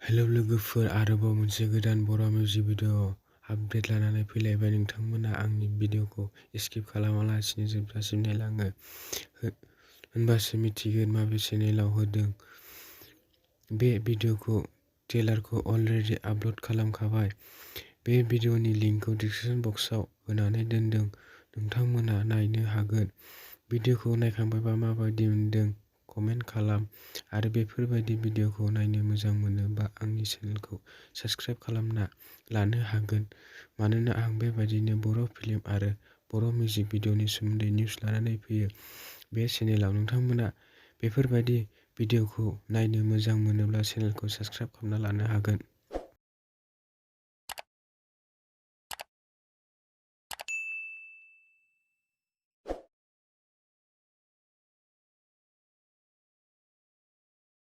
Hello लोगोफोर, आरोबाव मोनसे गोदान बर' मिउजिक भिडिअ आपडेट लानानै फैलायबाय। नोंथांमोना आंनि भिडिअखौ स्किप खालामालासिनो जोबजासिम नायलाङो, होनबासो मिथिगोन माबे चेनेलाव होदों। बे भिडिअखौ ट्रेलारखौ अलरेडि आपल'ड खालामखाबाय। बे भिडिअनि लिंकखौ डिसक्रिपशन बक्सआव होनानै दोनदों, नोंथांमोना नायनो हागोन। भिडिअखौ नायखांबायबा माबायदि मोनदों कमेन्ट खालाम, आरो बेफोरबायदि भिडिअखौ नायनो मोजां मोनोबा आंनि चेनेलखौ साबस्क्राइब खालामना लानो हागोन, मानोना आं बेबायदिनो बर' फिल्म आरो बर' मिउजिक भिडिअनि सोमोन्दै निउस लानानै फैयो बे चेनेलाव। नोंथांमोना बेफोरबायदि भिडिअखौ नायनो मोजां मोनोब्ला चेनेलखौ साबस्क्राइब खालामना लानो हागोन।